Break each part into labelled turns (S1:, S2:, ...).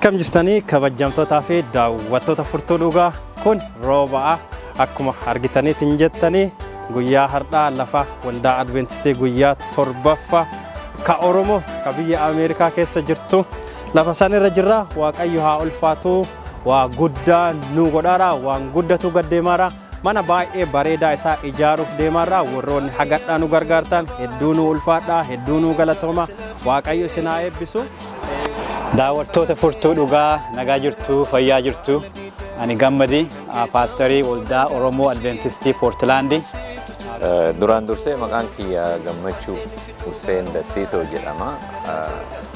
S1: Akkam jirtanii, kabajamtootaa fi daawwattoota Furtuu Dhugaa? Kun rooba'a. Akkuma argitaniitiin jettanii, guyyaa har'aa lafa Waldaa Adventistii guyyaa torbaffaa ka Oromoo ka biyya Ameerikaa keessa jirtu lafa san irra jirra. Waaqayyo haa ulfaatu. Waa guddaa nu godhaara, waan guddatu gaddeemaara. Mana baay'ee bareedaa isaa ijaaruuf deemaarra. Warroonni hagadhaa nu gargaartan, hedduu nu ulfaadhaa, hedduu nu galatooma. Waaqayyo isin haa eebbisu.
S2: Daawwattoota Furtuu Dhugaa, nagaa jirtu, fayyaa jirtu? Ani Gammadi, paasterii Waldaa Oromoo Adventistii Poortilaandi.
S3: Duraan dursee maqaan kiyya Gammachuu Hussein Dassiisoo jedhama.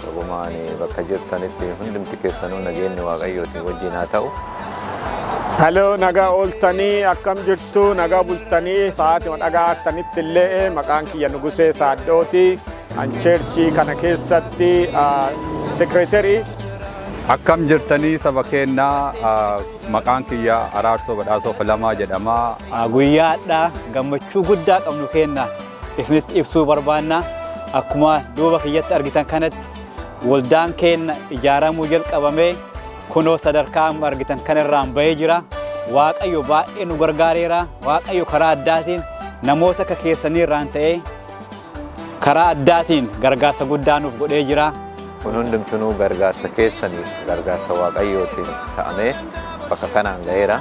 S3: Dhugumaan bakka jirtanitti hundumti keessanuu nageenyi Waaqayyoo isin wajjin haa ta'u.
S4: Hello, nagaa ooltanii? Akkam jirtu? Nagaa bultanii? Sa'aatii dhagaa hartanitti illee, maqaan kiyya Nugusee Saaddooti. An churchii kana keessatti secretary.
S5: Akkam jirtanii, saba keenyaa? Maqaan kiyya Araarsoo Badhaasoo Filamaa jedhama.
S2: Guyyaadhaa gammachuu guddaa qabnu kenna isinitti ibsuu barbaanna. Akkuma duuba kiyyatti argitan kanatti, waldaan keenna ijaaramuu jalqabamee kunoo sadarkaa amma argitan kanarraan bahee jira. Waaqayyo baay'ee nu gargaareera. Waaqayyo karaa addaatiin namoota akka keessanii irraan ta'ee karaa addaatiin gargaarsa guddaa nuuf godhee jira.
S3: Kun hundumtinuu gargaarsa keessaniif, gargaarsa Waaqayyootiin ta'amee bakka kanaan ga'eera.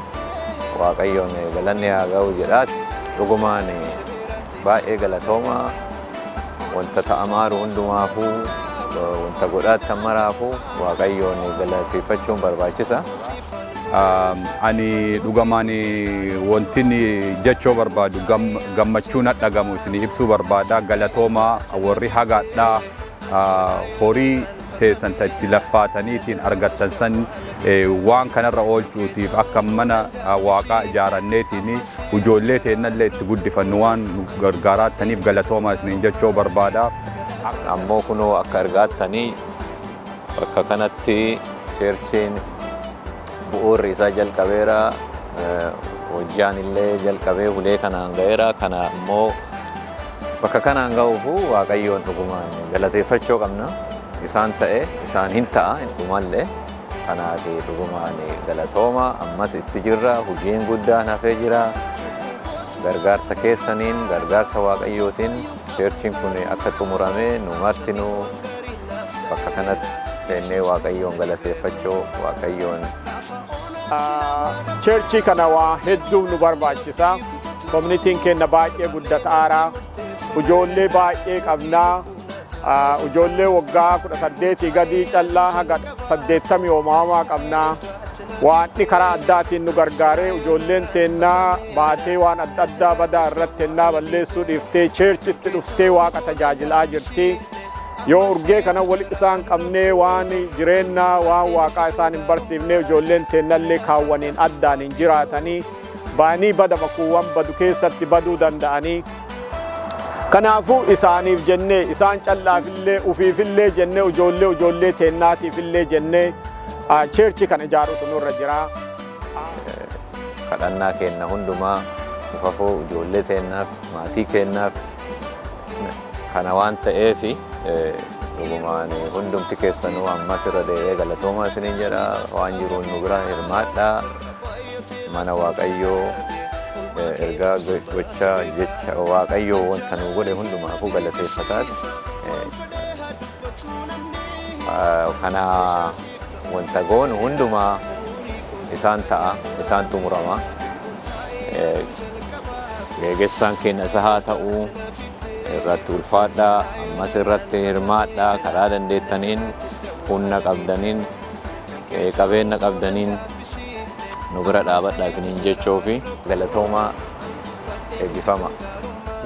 S3: Waaqayyoon galanni haa ga'u jedhaati. Dhugumaan baay'ee galatoomaa. Wanta ta'amaaru hundumaafuu, wanta godhaattan maraafuu Waaqayyoon galateeffachuun barbaachisa.
S5: Ani dhugamaan wanti jechuu barbaadu, gammachuu na dhagamu isin ibsuu barbaada. Galatoomaa. Warri hagaadhaa horii teessan itti laffaataniitiin argattan san waan kanarra oolchuutiif, akka mana Waaqaa ijaaranneetiin ijoollee teennallee itti guddifannu waan nu gargaaraattaniif galatoomaa isiniin jechuu barbaada.
S3: Ammoo kunoo akka argaattanii bakka kanatti churchiin bu'uurri isaa jalqabeera. Hojjaan illee jalqabee hulee kanaan ga'eera. Kana immoo bakka kanaan ga'uufu Waaqayyoon dhugumaan galateeffachuu qabna. Isaan ta'e, isaan hin ta'a hin dhumallee. Kanaaf dhugumaan galatooma. Ammas itti jirra, hojiin guddaan hafee jira. Gargaarsa keessaniin, gargaarsa Waaqayyootiin churchiin kun akka xumuramee nu martinuu bakka kanatti teennee Waaqayyoon galateeffachuu Waaqayyoon
S4: Churchii kana waa hedduuf nu barbaachisa. Communityn keenya baay'ee guddataara. Ijoollee baay'ee qabnaa. Ijoollee waggaa 18 gadii callaa haga 80 oomamaa qabnaa. Waaqni karaa addaatiin nu gargaaree ijoolleen teennaa baatee waan adda addaa badaa irratti ennaa balleessuu dhiiftee churchitti dhuftee Waaqa tajaajilaa jirti. Yoo urgee kana wali isaan qabnee waan jireenya waan Waaqaa isaan hin barsiifne, ijoolleen teennallee kaawwaniin addaan hin jiraatanii, baanii bada makuuwwan badu keessatti baduu danda'anii. Kanaafuu isaaniif jennee, isaan callaafillee, ufiifillee jennee, ijoollee ijoollee teennaatiifillee jennee churchii kana ijaaruutu nurra jira.
S3: Kadhannaa keenna hundumaa ufafoo ijoollee teennaaf, maatii keennaaf kana waan ta'eefi, dhugumaan hundumti keessanuu ammas irra deebi'ee galatoomaa isiniin jedha. Waan jiruun nu bira hirmaadhaa. Mana Waaqayyoo ergaa gocha jecha Waaqayyoo wanta nu godhe hundumaafuu galateeffataati. Kana wanta goonu hundumaa isaan ta'a, isaan xumurama. Geggeessaan keenya isa haa ta'u. Irratti ulfaadhaa, ammas irratti hirmaadhaa, karaa dandeettaniin, humna qabdaniin, qabeenya qabdaniin nu bira dhaabadhaa isiniin jechuu fi galatoomaa, eebbifama.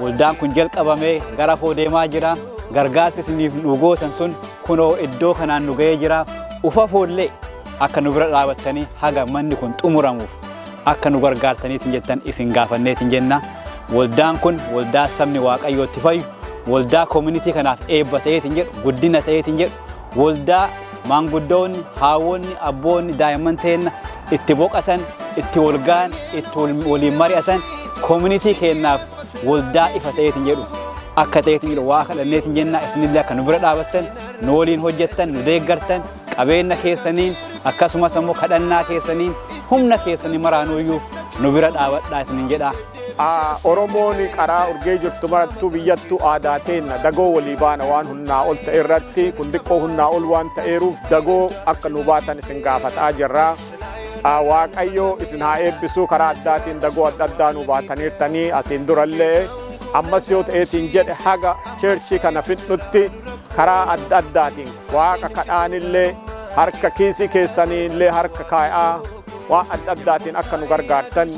S2: Waldaan kun jalqabamee gara foo deemaa jira. Gargaarsi isiniif nu gootan sun kunoo iddoo kanaan nu ga'ee jira. Ufa foollee akka nu bira dhaabattanii haga manni kun xumuramuuf akka nu gargaartaniitiin jettan isin gaafanneetiin jenna. Waldaan kun waldaa sabni Waaqayyootti fayyu, waldaa community kanaaf eebba ta'eetiin jedhu, guddina ta'eetiin jedhu, waldaa maanguddoonni, haawwonni, abboonni, daa'imman teenna itti boqatan, itti walga'an, itti waliin mari'atan, community keenyaaf waldaa ifa ta'eetiin jedhu akka ta'eetiin jedhu waa kadhanneetiin jenna. Isinillee akka nu bira dhaabattan, nu waliin hojjettan, nu deeggartan. Qabeenya keessaniin, akkasumas ammoo kadhannaa keessaniin, humna keessanii maraanuyyuu nu bira dhaabadhaa isiniin jedha.
S4: Oromoon karaa urgee jirtu marattuu biyyattuu aadaa teenna dagoo walii baana. Waan humnaa ol ta'e irratti, kun xiqqoo humnaa ol waan ta'eeruuf, dagoo akka nu baatan isin gaafataa jirra. Waaqayyo isin haa eebbisuu. Karaa addaatiin dagoo adda addaa nu baataniirtanii asiin durallee, ammas yoo ta'eetiin jedhe haga churchii kana fidhutti karaa adda addaatiin waaqa kadhaanillee, harka kiisii keessaniillee harka kaa'aa, waan adda addaatiin akka nu gargaartan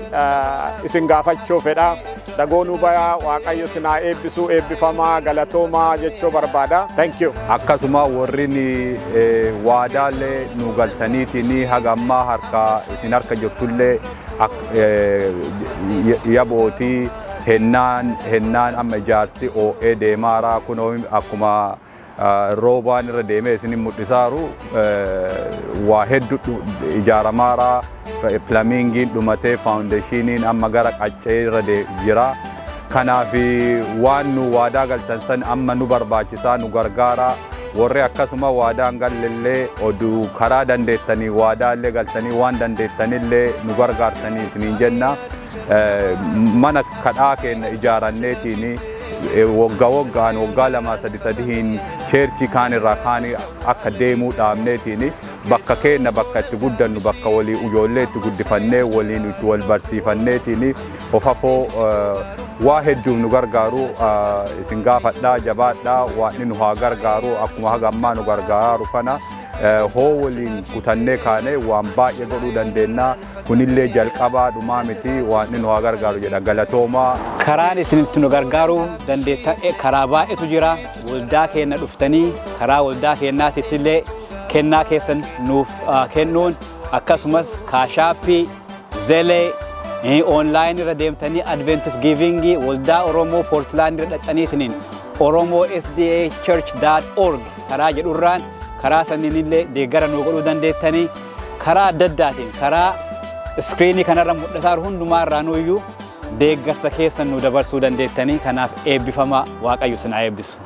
S4: isin gaafachuu fedha. Dagoo nu bayaa. Waaqayyo isin haa eebbisuu. Eebbifamaa, galatoomaa jechuu barbaada. Thank you.
S5: Akkasuma warri waadaallee nu galtaniitiin haga ammaa harka isin harka jirtullee yabootii hennaan hennaan amma ijaarsi oo'ee deemaaraa. Kunoo akkuma roobaan irra deemee isin mul'isaaru, waa hedduu ijaaramaaraa. Plumbingiin dhumatee, foundationiin amma gara qaccee irra jira. Kanaaf waan nu waadaa galtan san amma nu barbaachisaa, nu gargaara. Warri akkasuma waadaan gallellee oduu karaa dandeettanii waadaallee galtanii, waan dandeettanillee nu gargaartanii isiniin jenna. Mana kadhaa keenya ijaaranneetiin waggaa waggaan, waggaa lama sadi sadiin churchii kaan irraa kaan akka deemuu dhaabneetiin, bakka keenya, bakka itti guddannu, bakka walii ijoollee itti guddifannee, waliin itti wal barsiifanneetiin of hafoo waa hedduuf nu gargaaru isin gaafadhaa. Jabaadhaa, waaqni nu haa gargaaru. Akkuma haga ammaa nu gargaaru kana hoo waliin kutannee kaane waan baay'ee godhuu dandeenya. Kunillee jalqabaa, dhumaa miti. Waaqni nu haa gargaaru jedha. Galatoomaa.
S2: Karaan isin itti nu gargaaruu dandeettan karaa baay'eetu jira. Waldaa keenya dhuftanii karaa waldaa keenyaatitti illee kennaa keessan nuuf kennuun, akkasumas Cash Appii, Zelle, online irra deemtanii Adventist Givingii waldaa Oromoo Poortilaand irra dhaqxaniitiniin Oromoo SDA Church.org karaa jedhurraan, karaa saniinillee deeggara nuu godhuu dandeettanii. Karaa adda addaatiin, karaa screenii kanarra mul'ataa jiru hundumaa nuyyuu deeggarsa keessan nu dabarsuu dandeettanii. Kanaaf eebbifamaa, Waaqayyo isin haa eebbisu.